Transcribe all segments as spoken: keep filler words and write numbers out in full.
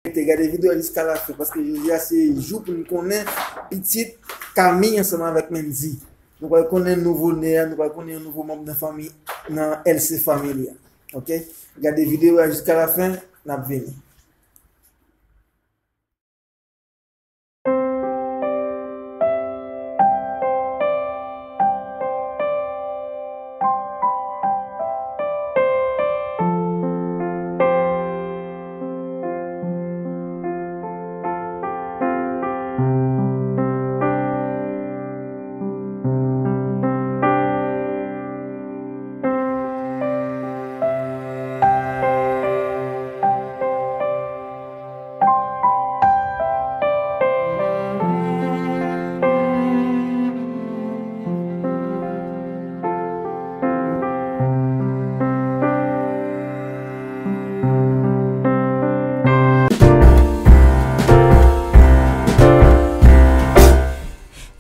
Te gade videyo a jiska lafen, paske jodi a se jou pou n konnen pitit Camille ansanm avèk Mendy. Nou pral konnen nouvo ne a, nou pral konnen yon nouvo manm nan fanmi nan L C Family a. Oke? Gade videyo a jiska lafen, n ap vini.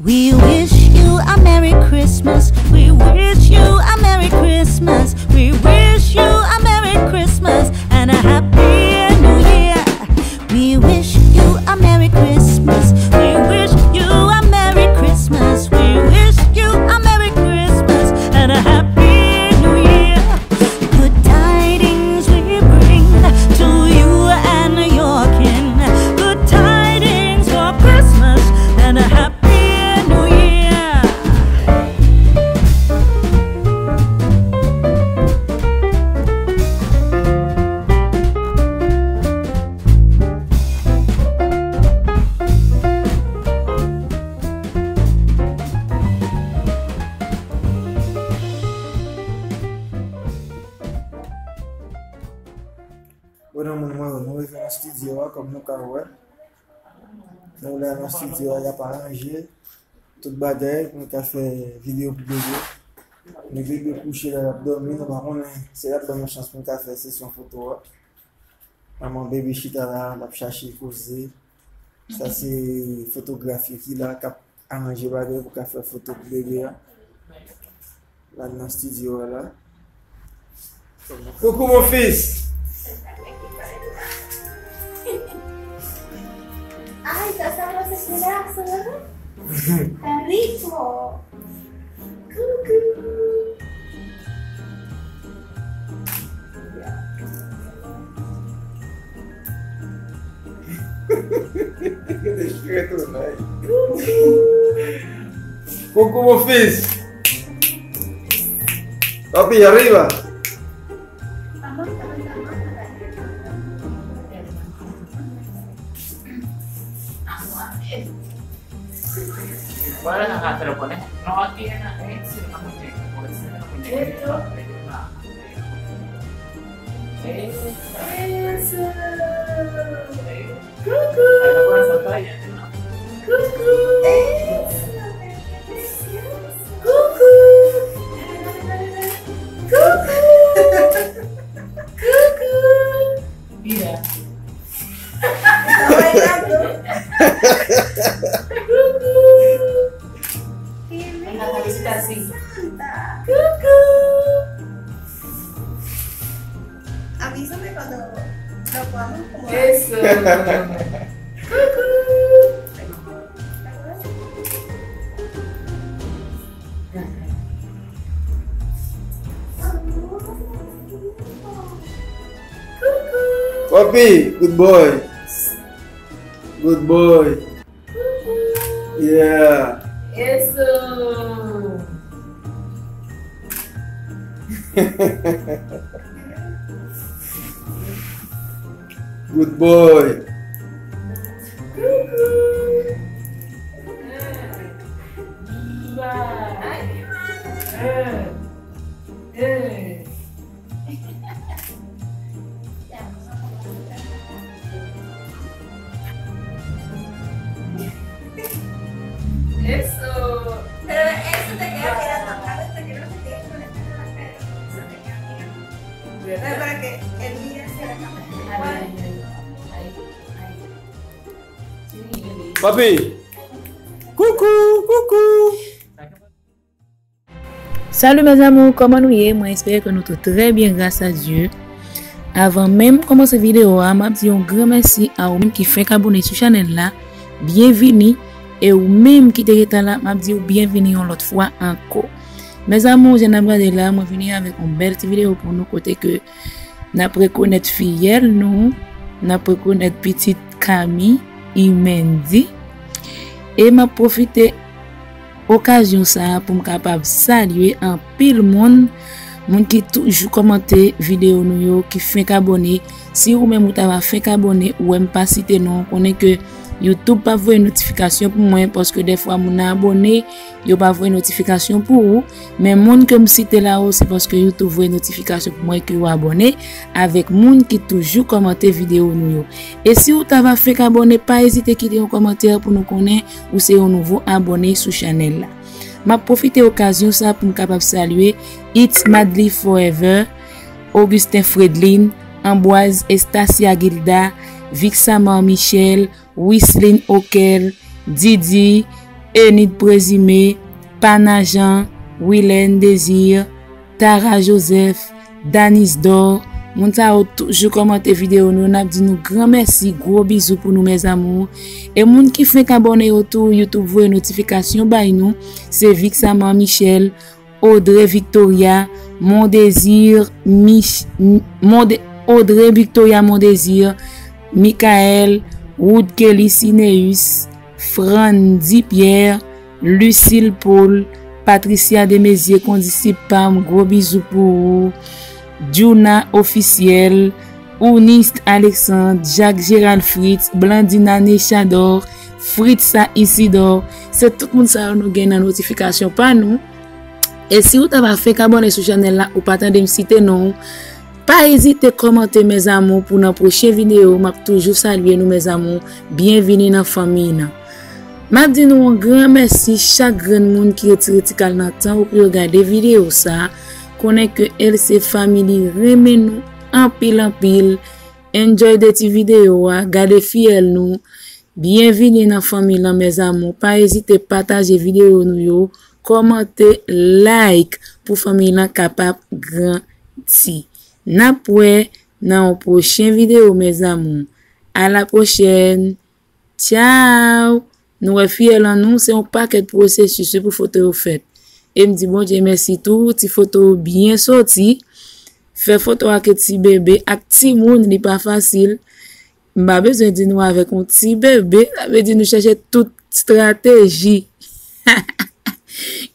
We wish you a Merry Christmas. We wish you a Merry Christmas. We wish you a Merry Christmas and a Happy New Year. We wish you a Merry Christmas. We wish you a Merry Christmas. We wish you a Merry Christmas and a Happy New Year. Good tidings we bring to you and your kin. Good tidings for Christmas and a Happy New Year. Bon, nan moun mwen, nou rive nan estidyo a, kòm nou ka wè. Nou la nan estidyo a, y ap aranje tout bagay pou nou ka fè videyo pou bebe. Men bebe kouche la, l ap dòmi, nou pa konnen si l ap ban nou chans pou nou ka fè sesyon foto a. Manman bebe chita la, l ap chache koze. Sa se fotograf yo ki la, k ap aranje bagay pou ka fè foto pou bebe a. La nan estidyo a la. Coucou mon fils. Ay, ça, ça va, c'est là, ça va. Tan rico. Coucou. Gade chwèt ou la. Coucou mon fils. Papi, arriba. Coucou. Coucou. Coucou. Coucou. Coucou. Mira. Coucou. Coucou. Avísame cuando lo podamos acomodar. Eso. Coucou. Papi, good boy. Good boy. Yeah. Eso. Good boy. Eso. Pero eso te queda mirando acá, te quiero que te desconectes de la cara. Eso te queda mirando. Pero para que él mire hacia la cámara. Ay, ay, ay. Ay, ay. Papi. Coucou, coucou. Salut mes amours, kòman nou ye? Mwen espere ke nou tout trè byen gras a Dye. Avan menm kòmanse videyo a, m ap di yon gran mèsi a ou menm ki fenk abòne sou chanèl la. Byenvini. E ou menm ki te gentan la, m ap di w byenvini yon lòt fwa ankò. Mes amours, jan n ap gade la, mwen vini avèk yon bèl ti videyo pou nou kote ke n ap rekonèt fiyèl nou, n ap rekonèt pitit Kami, Imendi. E m ap pwofite okazyon sa a pou m kapab salye anpil moun, moun ki toujou kòmante videyo nou yo, ki fenk abòne. Si ou menm ou ta va fenk abòne, ou wè m pa site non, konnen ke YouTube pa voye notifikasyon pou mwen, paske dèfwa moun nan abòne, yo pa voye notifikasyon pou ou. Men moun ke m site la yo, se paske YouTube voye notifikasyon pou mwen ke yo abòne avèk moun ki toujou kòmante videyo nou yo. E si ou ta va fenk abòne, pa ezite kite yon kòmantè pou nou konnen ou se yon nouvo abòne sou chanèl la. M ap pwofite okazyon sa pou m kapab salye It's Madly Forever, Augustin Fredlin, Ambroise Estacia Gilda, Vixamar Michel, Wislin Okel, Didi, Enid Présumé, Pana Jean, Wilen Désir, Tara Joseph, Danis Dor. Moun sa yo toujou kòmante videyo nou, n ap di nou gran mèsi, gwo bizou pou nou, mes amours. E moun ki fenk abòne yo tou, YouTube voye notifikasyon bay nou, se Vixamar Michel, Audrey Victoria, Mon Désir, Mich, Mon Dé, Audrey Victoria Mon Désir, Michael, Wood Kelly Cineus, Frandy Pierre, Lucille Paul, Patricia Desmézier, kondisip pa m, gwo bizou pou ou, Djouna Officiel, Ounist Alexandre, Jacques Gérald Fritz, Blandina Nechador, Fritza Isidor. Se tout moun sa yo nou gen nan notifikasyon pa nou. E si ou ta va fenk abòne sou chanèl la, ou pa tande m site non ou, pa ezite kòmante, mes amours, pou nan pwochen videyo, m ap toujou salye nou, mes amours. Byenvini nan fanmiy nan. M ap di nou yon gran mèsi chak grenn moun ki retire ti kal nan tan ou pou yo gade videyo sa. Konnen ke L C Family renmen nou anpil, anpil. Enjoy de ti videyo a, gade fiyèl nou. Byenvini nan fanmiy lan, mes amours. Pa ezite pataje videyo nou yo, kòmante, like pou fanmiy lan kapab grandi. N ap wè nan yon pwochen videyo, mes amours. À la prochaine. Tchao. Nou wè fiyèl an nou, se yon pakèt pwosesis wi pou foto yo fèt. E m di Bondye mèsi tou, ti foto yo byen soti. Fè foto ak ti bebe, ak timoun, li pa fasil. M pa bezwen di nou avèk yon ti bebe, sa vle di nou chèche tout estrateji.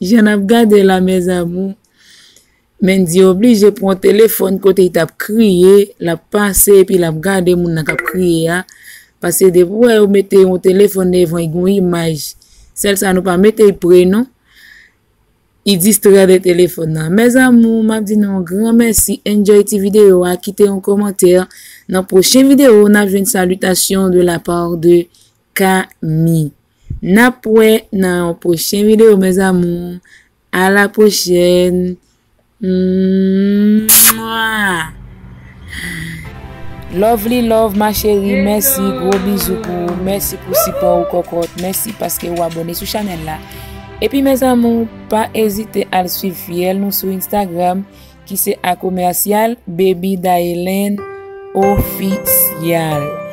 Jan n ap gade la, mes amours. Mendy oblije pran telefòn kote li t ap kriye, l ap pase epi l ap gade moun nan k ap kriye a. Paske depi w wè yo mete yon telefòn devan li, gen yon imaj. Sèl sa nou pa mete l pre non. Li distrè de telefòn nan. Mes amours, m ap di nou yon gran mèsi. Enjoy ti videyo a. Kite yon kòmantè. Nan pwochen videyo, n ap jwenn salutation de la part de Kami. N ap wè nan yon pwochen videyo, mes amours. À la prochaine. Mwah. Lovely love, ma chérie, mèsi, gwo bizou pou ou, mèsi pou sipò ou, kòkòt, mèsi paske ou abòne sou chanèl la. Epi, mes amours, pa ezite al swiv fiyèl nou sou Instagram, ki se a commercial Baby Daelen Official.